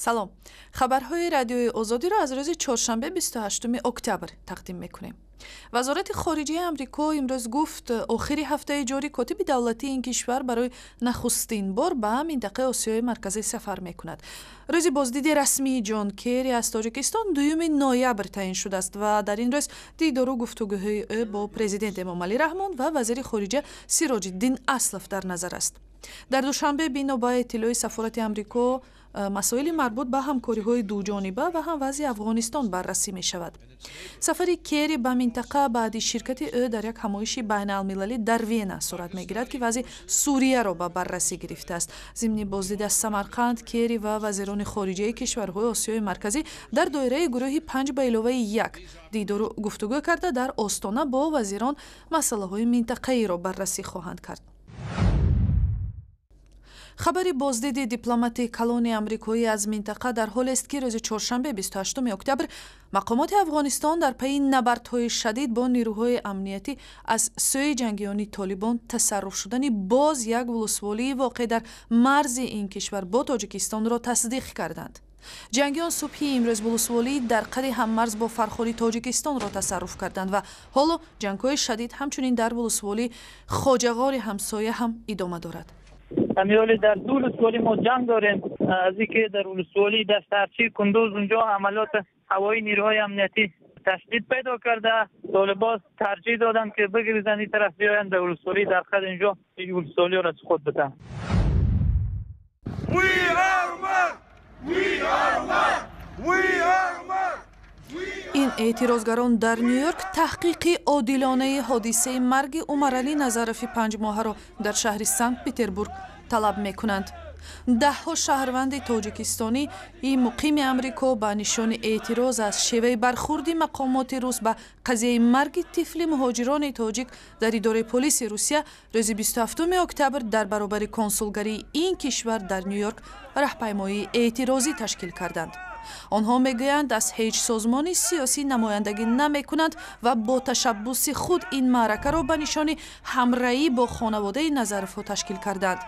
Салом, хабарҳои Радиои Озодиро аз рӯзи чоршанбе, 28 октябр тақдим мекунем. Вазорати хориҷаи Амрико имрӯз гуфт, охири ҳафтаи ҷорӣ котиби давлатии ин кишвар барои нахустин бор ба минтақаи Осиёи Марказӣ сафар мекунад. Рӯзи боздиди расмии Ҷон Керри аз Тоҷикистон 2 ноябр таъин шудааст ва дар ин рӯз дидору гуфтугӯҳои ӯ бо президент Эмомалӣ Раҳмон ва вазири хориҷа Сироҷиддин Аслов дар назар аст. Дар Душанбе, бино ба иттилои сафорати Амрико, масоили марбут ба ҳамкориҳои дуҷониба ва ҳам вазъи Афғонистон баррасӣ мешавад. Сафари Керри ба минтақа баъди ширкати ӯ дар як ҳамоиши байналмилалӣ дар Вена сурат мегирад, ки вазъи Сурияро ба баррасӣ гирифтааст. Зимни боздид аз Самарқанд, Керри ва вазирони хориҷаи кишварҳои Осиёи Марказӣ дар доираи гурӯҳи 5+1 дидору гуфтугӯ карда, дар Остона бо вазирон масъалаҳои минтақаиро баррасӣ хоҳанд кард. Хабари боздиди дипломати калони амрикоӣ аз минтақа дар ҳолест, ки рӯзи чоршанбе, 28 октябр, мақомоти Афғонистон дар пайи набардҳои шадид бо нирӯҳои амниятӣ аз сӯи ҷангиёни Толибон тасарруф шудани боз як вулусволии воқеъ дар марзи ин кишвар бо Тоҷикистонро тасдиқ карданд. Ҷангиён субҳи имрӯз вулусволии дар қади ҳаммарз бо Фархори Тоҷикистонро тасарруф карданд ва ҳоло ҷангҳои шадид ҳамчунин дар вулусволии Хоҷағори ҳамсоя ҳам идома дорад. Ҳамин дар ду ولسوالی ما جنگ داریم. از اینکه در ولسوالی دشت کندوز اونجا عملیات هوایی نیروهای امنیتی تشدید پیدا کرده، طالبان ترجیح دادن که بگریزن این طرف بیاین در ولسوالی در قد اینجا این ولسوالی را از خود بدن. We are one! We are one! We are one! Ин эътирозгарон дар Ню-Йорк таҳқиқи одилонаи ҳодисаи марги Умаралӣ Назарофи 5-моҳаро дар шаҳри Санкт Петербург талаб мекунанд. Даҳҳо шаҳрванди тоҷикистонӣ и муқими Амрико ба нишони эътироз аз шеваи бархурди мақомоти рус ба қазияи марги тифли муҳоҷирони тоҷик дар идораи полиси Русия рӯзи 27 октябр дар баробари консулгарии ин кишвар дар Ню-Йорк раҳпаймоии эътирозӣ ташкил карданд. Онҳо мегӯянд, аз ҳеҷ созмони сиёсӣ намояндагӣ намекунанд ва бо ташаббуси худ ин маъракаро ба нишони ҳамраҳӣ бо хонаводаи Назаровҳо ташкил карданд.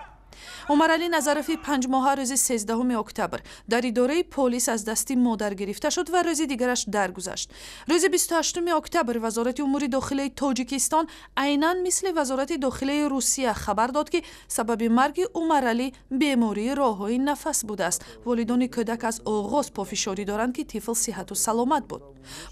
Умаралӣ Назарофи 5-моҳа рӯзи 13 октябр дар идораи полис аз дасти модар гирифта шуд ва рӯзи дигараш даргузашт. Рӯзи 28 октябр Вазорати умури дохилаи Тоҷикистон айнан мисли Вазорати дохилаи Русия хабар дод, ки сабаби марги Умаралӣ бемории роҳҳои нафас будааст. Волидони кӯдак аз оғоз пофишорӣ доранд, ки тифл сиҳату саломат буд.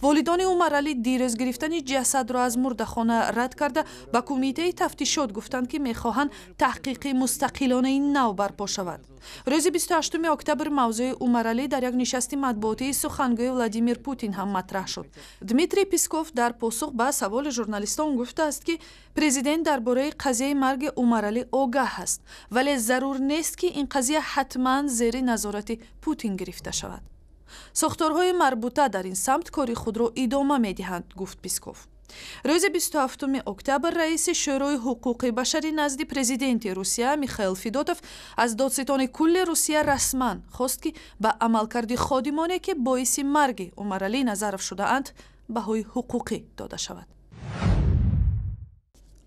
Волидони Умаралӣ дирӯз гирифтани ҷасадро аз мурдахона рад карда, ба кумитаи тафтишот гуфтанд, ки мехоҳанд таҳқиқи мустақилонаи нав барпо шавад. Рӯзи 28 октябр мавзӯи Умаралӣ дар як нишасти матбуотии сухангӯи Владимир Путин ҳам матраҳ шуд. Дмитрий Песков дар посух ба саволи журналистон гуфтааст, ки президент дар бораи қазияи марги Умаралӣ огаҳ аст, вале зарур нест, ки ин қазия ҳатман зери назорати Путин гирифта шавад. Сохторҳои марбута дар ин самт кори худро идома медиҳанд, гуфт Песков. Рӯзи 27 октябр раиси Шӯрои ҳуқуқи башари назди президенти Русия Михаил Федотов аз додситони кулли Русия расман хост, ки ба амалкарди ходимоне, ки боиси марги Умаралӣ Назаров шудаанд, баҳои ҳуқуқӣ дода шавад.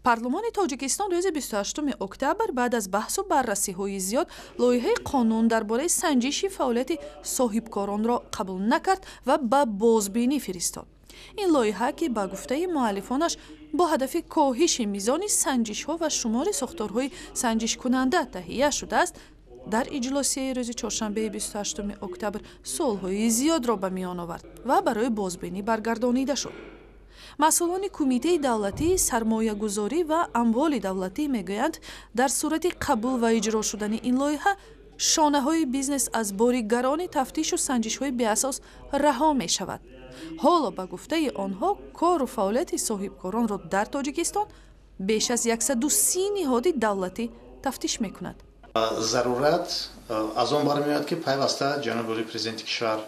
Парлумони Тоҷикистон рӯзи 28 октябр баъд аз баҳсу баррасиҳои зиёд лоиҳаи қонун дар бораи санҷиши фаъолияти соҳибкоронро қабул накард ва ба бозбинӣ фиристод. Ин лоиҳа, ки ба гуфтаи муаллифонаш бо ҳадафи коҳиши мизони санҷишҳо ва шумори сохторҳои санҷишкунанда таҳия шудааст, дар иҷлосияи рӯзи чоршанбеи 28 октябр суолҳои зиёдро ба миён овард ва барои бозбинӣ баргардонида шуд. Масъулони Кумитаи давлатии сармоягузорӣ ва амволи давлатӣ мегӯянд, дар сурати қабул ва иҷро шудани ин лоиҳа шонаҳои бизнес аз бори гарони тафтишу санҷишҳои беасос раҳо мешавад. Ҳоло, ба гуфтаи онҳо, кору фаъолияти соҳибкоронро дар Тоҷикистон беш аз 130 ниҳоди давлатӣ тафтиш мекунад. Зарурат аз он бармеояд, ки пайваста ҷаноби олии президенти кишвар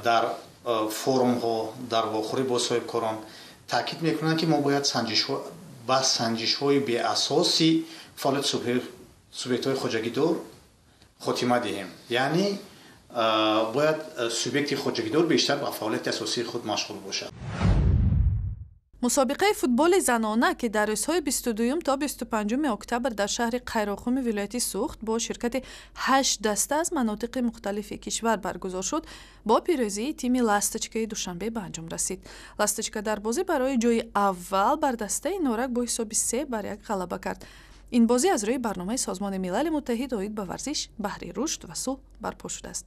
дар форумҳо, дар вохӯрӣ бо соҳибкорон таъкид мекунанд, ки мо бояд ба санҷишҳои беасоси фаъолияти субъектҳои хоҷагидор хотима диҳем, яъне бояд субъекти хоҷагидор бештар ба фаъолияти асосии худ машғул бошад. Мусобиқаи футболи занона, ки дар рӯзҳои 22 то 25 октябр дар шаҳри Қайроққуми вилояти Суғд бо ширкати ҳашт даста аз манотиқи мухталифи кишвар баргузор шуд, бо пирӯзии тими «Ласточкаи Душанбе ба анҷом расид. «Ласточка» дар бозӣ барои ҷои аввал бар дастаи Норак бо ҳисоби 3-1 ғалаба кард. Ин бозӣ аз рӯи барномаи Созмони Милали Муттаҳид оид ба варзиш баҳри рушд ва сулҳ барпо шудааст.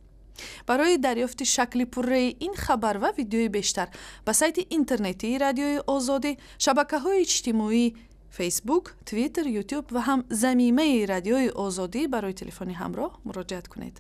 Барои дарёфти шакли пурраи ин хабар ва видеои бештар ба сайти интернетии Радиои Озодӣ, шабакаҳои иҷтимоӣ Фейсбук, Твиттер, Ютуб ва ҳам замимаи Радиои Озодӣ барои телефони ҳамроҳ муроҷиат кунед.